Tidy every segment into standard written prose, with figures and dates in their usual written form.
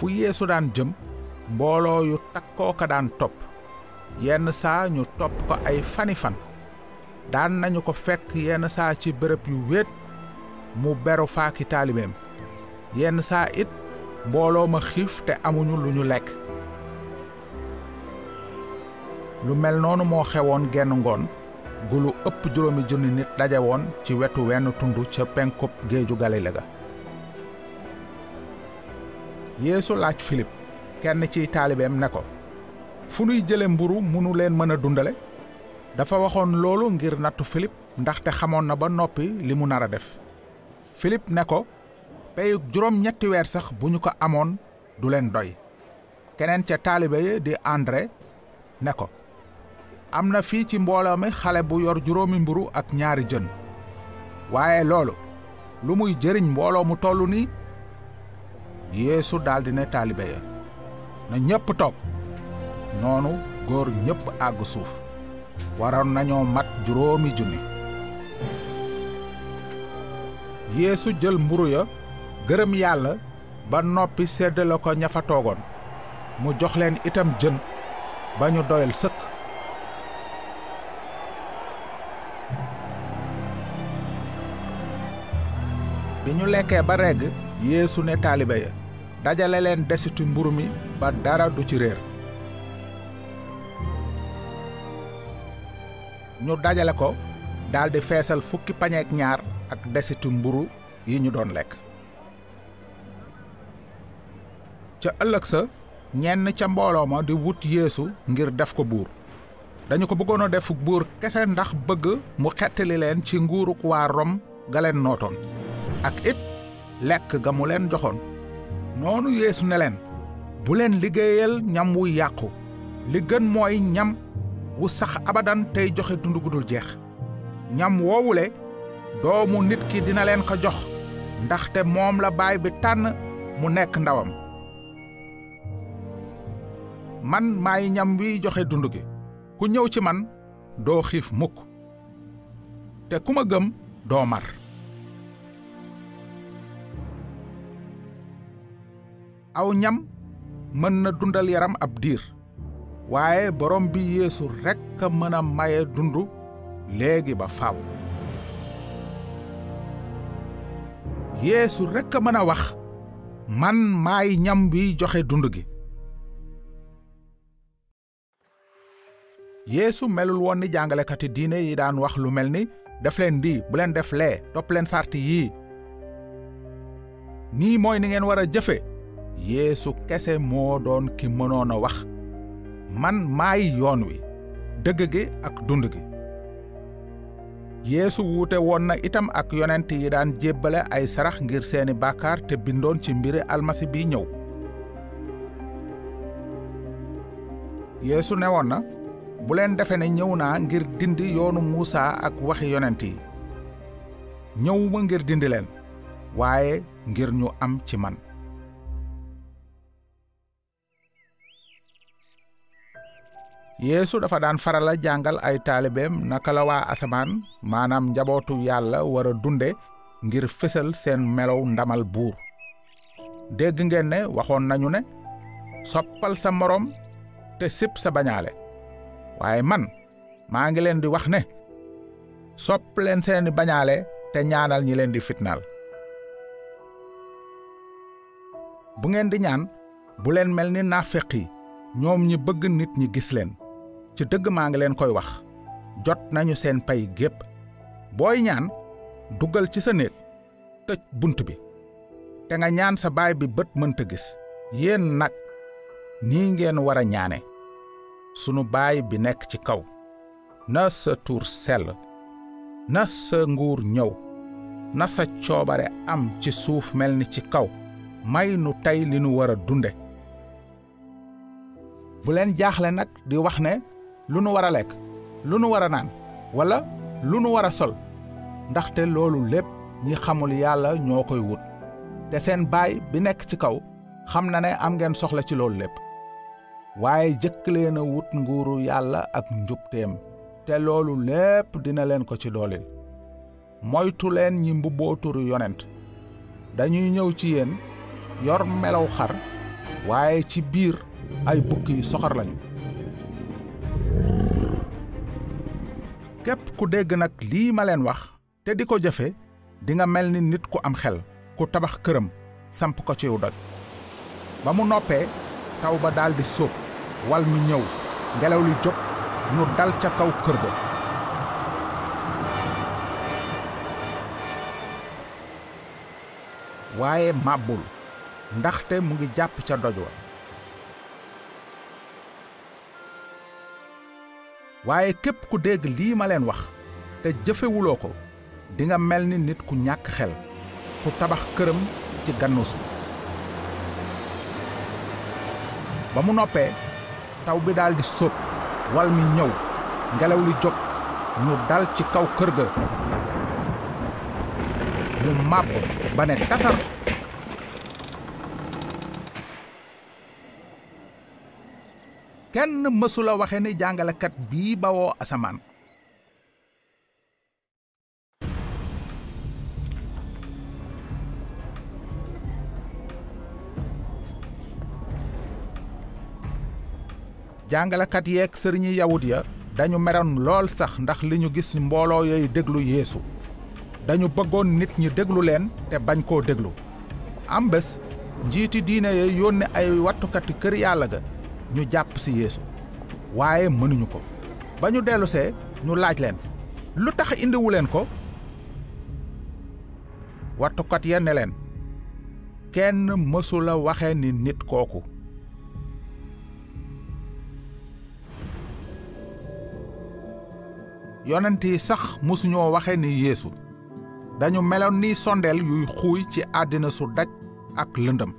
fu Yeesu daan jëm mbooloo yu takkoo ka daan topp yenn saa ñu topp ko ay fani fan daan nañu ko fekk yenn saa ci bërëb yu wéet mu beru faaki taalibeem yenn saa it mbooloo ma xiif te amuñu lu ñu lekk. lu mel noonu moo xewoon genn ngoon gu lu ëpp 5,000 nit daje woon ci wetu wenn tund ca penkub géeju Galile ga. Yeesu laaj Filip kenn ciy taalibeem ne ko fu nuy jële mburu munu leen mën a dundale. dafa waxoon loolu ngir nattu Filip ndaxte xamoon na ba noppi li mu nar a def. Filip ne ko peyug 7 weer sax bu ñu ko amoon du leen doy. keneen ca taalibe yi di André ne ko am na fii ci mbooloo mi xale bu yor 5 mburu ak 2 jën waaye loolu lu muy jëriñ mbooloo mu tollu nii. Yeesu daldi ne taalibe ya na ñépp toog. noonu góor ñépp àgg suuf waroon nañoo mat 5,000. Yeesu jël mburu ya gërëm yàlla ba noppi séddale ko ña fa toogoon mu jox leen itam jën ba ñu doyal sëkk. bi ñu lekkee ba regg Yeesu ne taalibe ya dajale leen desitu mburu mi ba dara du ci réer. ñu dajale ko daldi feesal 10 pañeek 2 ak desitu mburu yi ñu doon lekk. ca ëllëg sa ñenn ca mbooloo ma di wut Yeesu ngir def ko buur. dañu ko bëggoon a def buur kese ndax bëgg mu xettali leen ci nguuruk waa Rom ga leen nootoon ak it lekk ga mu leen joxoon. noonu Yeesu ne leen bu leen liggéeyal ñam wu yàqu li gën mooy ñam wu sax abadan tey joxe dund gu dul jeex. ñam woowule doomu nit ki dina leen ko jox ndaxte moom la baay bi tànn mu nekk ndawam. man maay ñam wi joxe dund gi ku ñëw ci man doo xiif mukk te ku ma gëm doo mar. aw ñam mën na dundal yaram ab diir waaye borom bi Yeesu rekk a mën a maye dund léegi ba faaw. Yeesu rekk a mën a wax man maay ñam wi joxe dund gi. Yeesu melul woon ni jàngalekati diine yi daan wax lu mel ni def leen di bu leen def lee topp leen sarti yii nii mooy ni ngeen war a jëfe. Yeesu kese moo doon ki mënoon a wax man maay yoon wi dëgg gi ak dund gi. Yeesu wuute woon na itam ak yonent yi daan jébbale ay sarax ngir seeni bàkkaar te bindoon ci mbiri almasi bi ñëw. Yeesu newoon na bu leen defe ne ñëw naa ngir dindi yoonu Muusa ak waxi yonent yi. ñëwuma ngir dindi leen waaye ngir ñu am ci man. Yeesu dafa daan farala jàngal ay taalibeem naka la waa asamaan maanaam njabootu yàlla war a dunde ngir fësal seen melow ndamal buur. dégg ngeen ne waxoon nañu ne soppal sa moroom te sib sa bañaale waaye man maa ngi leen di wax ne sopp leen seeni bañaale te ñaanal ñi leen di fitnaal. bu ngeen di ñaan bu leen mel ni naafeq yi ñoom ñi bëgg nit ñi gis leen. ci dëgg maa ngi leen koy wax jot nañu seen pay gépp. booy ñaan duggal ci sa néeg tëj bunt bi te nga ñaan sa baay bi bët mënta gis. yéen nag nii ngeen war a ñaane sunu baay bi nekk ci kaw na sa tur sell na sa nguur ñëw na sa coobare am ci suuf mel ni ci kaw may nu tey li nu war a dunde. bu leen jaaxle nag di wax ne lu nu war a lekk lu nu war a naan wala lu nu war a sol ndaxte loolu lépp ñi xamul yàlla ñoo koy wut te seen baay bi nekk ci kaw xam na ne am ngeen soxla ci loolu lépp. waaye jëkk leen a wut nguuru yàlla ak njubteem te loolu lépp dina leen ko ci dooleel. moytu leen ñi mbubboo turu yonent dañuy ñëw ci yéen yor melaw xar waaye ci biir ay bukki yu soxor lañu. képp ku dégg nag lii ma leen wax te di ko jëfe di nga mel ni nit ku am xel ku tabax këram samp ko ciw doj. ba mu noppee taw ba daldi sóob, wal mi ñëw, ngelaw li jóg, ñu dal ca kaw kër ga. waaye màbbul, ndaxte mu ngi jàpp ca doj wa. waaye képp ku dégg lii ma leen wax te jëfewuloo ko di nga mel ni nit ku ñàkk xel ku tabax këram ci gannus bi. ba mu noppee taw bi daldi sóob, wal mi ñëw, ngelaw li jóg, ñu dal ci kaw kër ga. mu màbb ba ne tasar. kenn mësula waxe ni jàngalekat bii bawoo asamaan. jàngalekat yeeg sëriñi yawut ya dañu meroon lool sax ndax li ñu gis mbooloo yooyu déglu Yeesu. dañu bëggoon nit ñi déglu leen te bañ koo déglu. am bés njiiti diine ya yónne ay wattukati kër yàlla ga ñu jàpp si Yeesu, waaye mënuñu ko. ba ñu dellusee ñu laaj leen, lu tax indiwu leen ko? wattukat ya ne leen, kenn mësula waxe ni nit kooku. yonent yi sax mësuñoo waxe ni Yeesu. dañu meloon ni sondeel yuy xuuy ci àddina su daj ak lëndëm,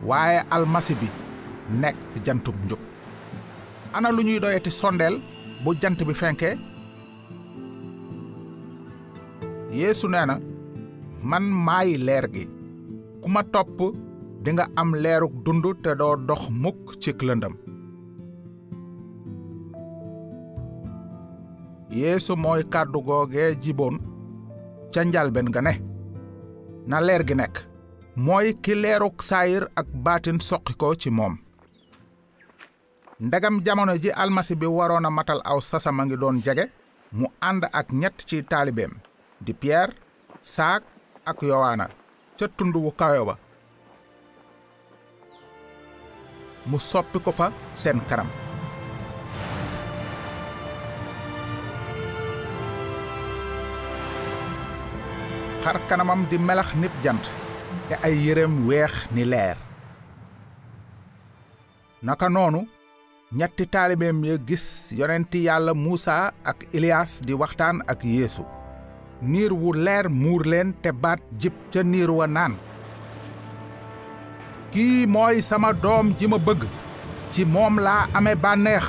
waaye almasi bi nekk jantub njub. ana lu ñuy doyati sondeel bu jant bi fenkee? Yeesu nee na, man maay leer gi, ku ma topp di nga am leeruk dund te doo dox mukk ci lëndëm. Yeesu mooy kàddu googee jiboon ca njalben ga ne, na leer gi nekk, mooy ki leeruk saayir ak baatin soqi ko ci moom. ndegam jamono ji almasi bi waroon a matal aw sasama ngi doon jege, mu ànd ak ñett ci taalibeem di Pierre, Saak ak Yowaana ca tund wu kawe ba. mu soppi ko fa seen kanam. xar kanamam di melax nip jant te ay yéreem weex ni leer. naka noonu ñetti taalibeem ya gis yonenti yàlla Muusa ak Ilias di waxtaan ak Yeesu. niir wu leer muur leen te baat jib ca niir wa naan, kii mooy sama doom ji ma bëgg, ci moom laa amee bànneex,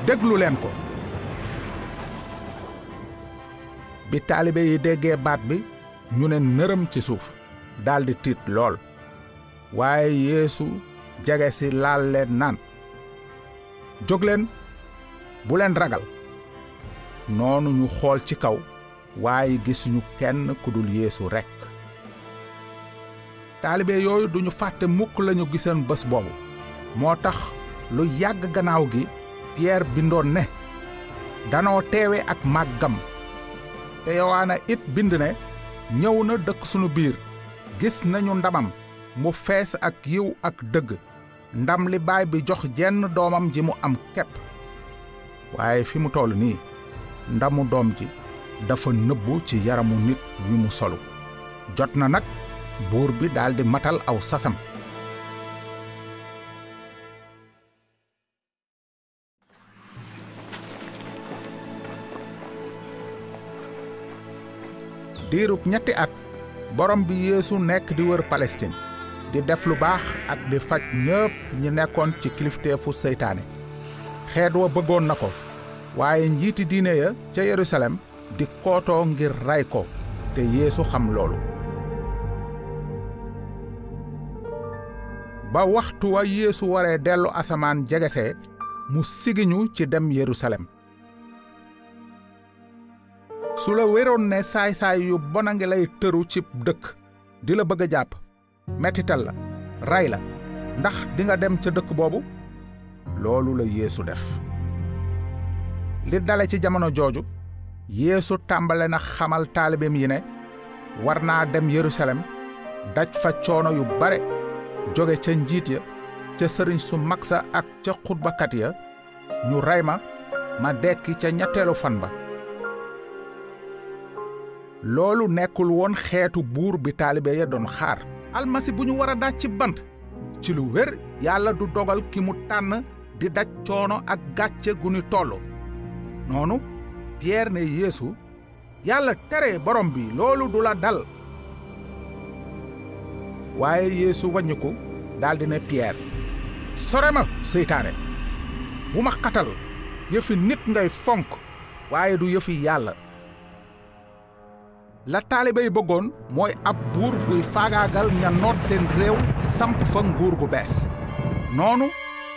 déglu leen ko. bi taalibe yi déggee baat bi ñu ne nërëm ci suuf, daldi tiit lool. waaye Yeesu jege si laal leen naan, jóg leen, bu leen ragal. noonu ñu xool ci kaw, waaye gisuñu kenn ku dul Yeesu rekk. taalibe yooyu duñu fàtte mukk lañu giseen bés boobu. moo tax lu yàgg gannaaw gi Pierre bindoon ne, danoo teewe ak màggam. te Yowaana it bind ne, ñëw na dëkk sunu biir, gis nañu ndamam mu fees ak yiw ak dëgg, ndam li baay bi jox jenn doomam ji mu am kepp. waaye fi mu toll nii ndamu doom ji dafa nëbbu ci yaramu nit wi mu solu. jot na nag buur bi daldi matal aw sasam. diirub ñetti at borom bi Yeesu nekk di wër Palestine, di def lu baax ak di faj ñépp ñi nekkoon ci kilifteefu seytaane. xeet wa bëggoon na ko, waaye njiiti diine ya ca Yerusalem di kootoo ngir ray ko, te Yeesu xam loolu. ba waxtu wa Yeesu waree dellu asamaan jegesee, mu sigiñu ci dem Yerusalem. su la wéroon ne saay-saay yu bona ngi lay tëru ci dëkk, di la bëgg a jàpp, mettital la, ray la, ndax di nga dem ca dëkk boobu loolu la Yeesu def li dale ci jamono jooju Yeesu tàmbale na xamal taalibeem yi ne war naa dem Yerusalem daj fa coono yu bare jóge ca njiit ya ca sëriñ su mag sa ak ca xutbakat ya ñu rey ma dekki ca ñetteelu fan ba loolu nekkul woon xeetu buur bi taalibe ya doon xaar almasi bu ñu war a daj ci bant ci lu wér yàlla du dogal ki mu tànn di daj coono ak gàcce gu ñu toll noonu Pierre ne Yeesu yàlla tere borom bi loolu du la dal waaye Yeesu wàññiku daldi ne Pierre sore ma seytaane bu ma xatal yëfi nit ngay fonk waaye du yëfi yàlla la taalibe yi bëggoon mooy ab buur buy faagaagal ña noot seen réew samp fa nguur gu bees noonu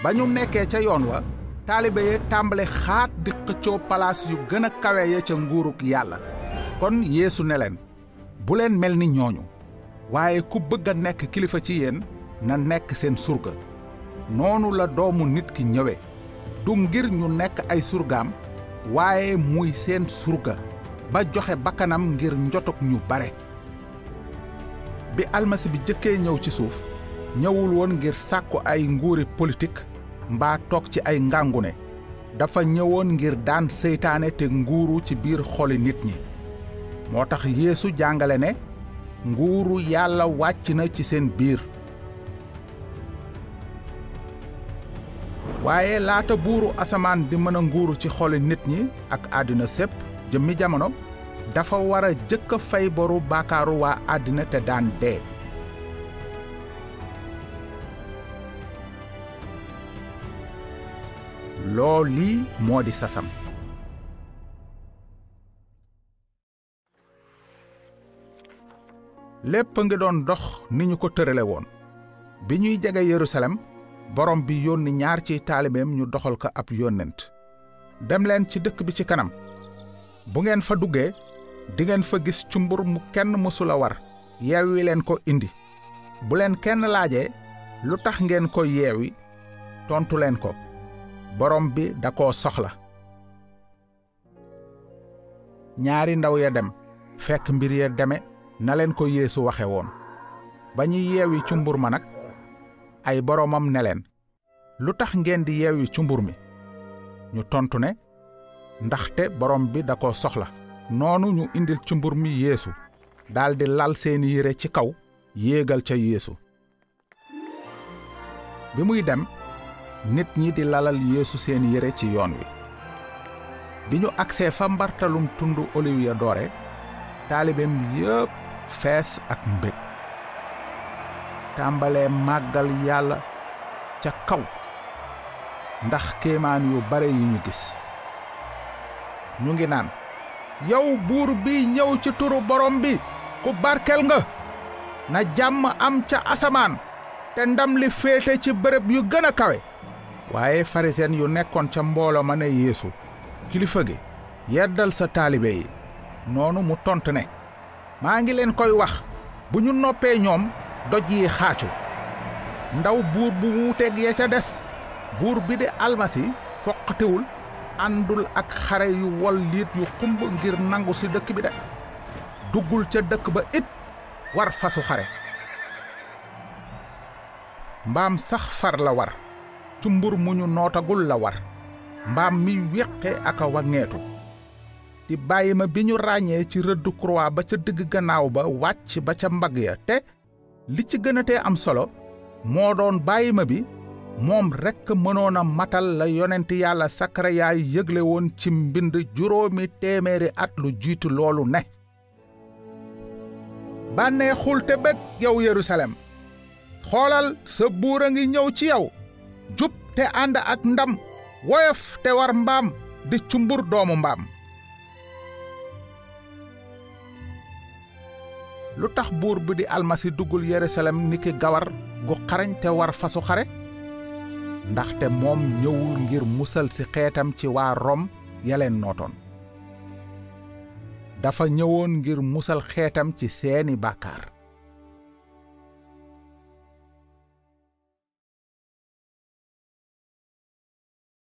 ba ñu nekkee ca yoon wa taalibe yi tàmbale xaat di xëccoo palaas yu gën a kawe ya ca nguuruk yàlla kon Yeesu ne leen bu leen mel ni ñooñu waaye ku bëgg a nekk kilifa ci yéen na nekk seen surga noonu la doomu nit ki ñëwe du ngir ñu nekk ay surgaam waaye muy seen surga ba joxe bakkanam ngir njotok ñu bare bi almasi bi jëkkee ñëw ci suuf ñëwul woon ngir sàkku ay nguuri politique mbaa toog ci ay ngàngune dafa ñëwoon ngir daan seytaane te nguuru ci biir xoli nit ñi moo tax Yeesu jàngale ne nguuru yàlla wàcc na ci seen biir waaye laata buuru asamaan di mën a nguuru ci xoli nit ñi ak àddina sépp jëmmi jamono dafa war a jëkk a fay boru baakaaru waa àddina te daan dee lii moo di sasam lépp ngi doon dox ni ñu ko tërale woon bi ñuy jege Yerusalem borom bi yónni ñaar ci taalibeem ñu doxal ko ab yónnent dem leen ci dëkk bi ci kanam bu ngeen fa duggee di ngeen fa gis cumbur mu kenn mësula war yeewi leen ko indi bu leen kenn laajee lu tax ngeen ko yeewi tontu leen ko borom bi da koo soxla ñaari ndaw ya dem fekk mbir ya deme na leen ko Yeesu waxe woon ba ñuy yeewi cumbur ma nag ay boromam ne leen lu tax ngeen di yeewi cumbur mi ñu tontu ne ndaxte borom bi da koo soxla noonu ñu indil cumbur mi Yeesu daldi lal seeni yére ci kaw yéegal ca Yeesu bi muy dem nit ñi di lalal Yeesu seeni yére ci yoon wi bi ñu agsee fa mbartalum tundu oliw ya doore taalibeem yépp fees ak mbég tàmbalee màggal yàlla ca kaw ndax kéemaan yu bare yi ñu gis ñu ngi naan yow buur bi ñëw ci turu borom bi ku barkel nga na jàmm am ca asamaan te ndam li féete ci bërëb yu gën a kawe waaye farisen yu nekkoon ca mbooloo ma ne Yeesu kilifa gi yeddal sa taalibe yi noonu mu tontu ne maa ngi leen koy wax bu ñu noppee ñoom doj yi xaacu ndaw buur bu wuuteeg ya ca des buur bi di almasi foqatiwul àndul ak xare yu wol liit yu xumb ngir nangu si dëkk bi de duggul ca dëkk ba it war fasu xare mbaam sax far la war cumbur mu ñu nootagul la war mbaam mi wéqe ak a waŋeetu di bàyyi ma bi ñu ràññee ci rëdd croix ba ca digg gannaaw ba wàcc ba ca mbagg ya te li ci gën a tee am solo moo doon bàyyi ma bi moom rekk mënoon a matal la yonent yàlla Sakariya yëgle woon ci mbind 700 at lu jiitu loolu ne bànneexul te bég yow Yerusalem xoolal sa buur a ngi ñëw ci yow jub te ànd ak ndam woyof te war mbaam di cumbur doomu mbaam lu tax buur bi di almasi duggul Yerusalem niki gawar gu xarañ te war fasu xare ndaxte moom ñëwul ngir musal ci xeetam ci waa Rom yaleen nootoon dafa ñëwoon ngir musal xeetam ci seeni bàkkaar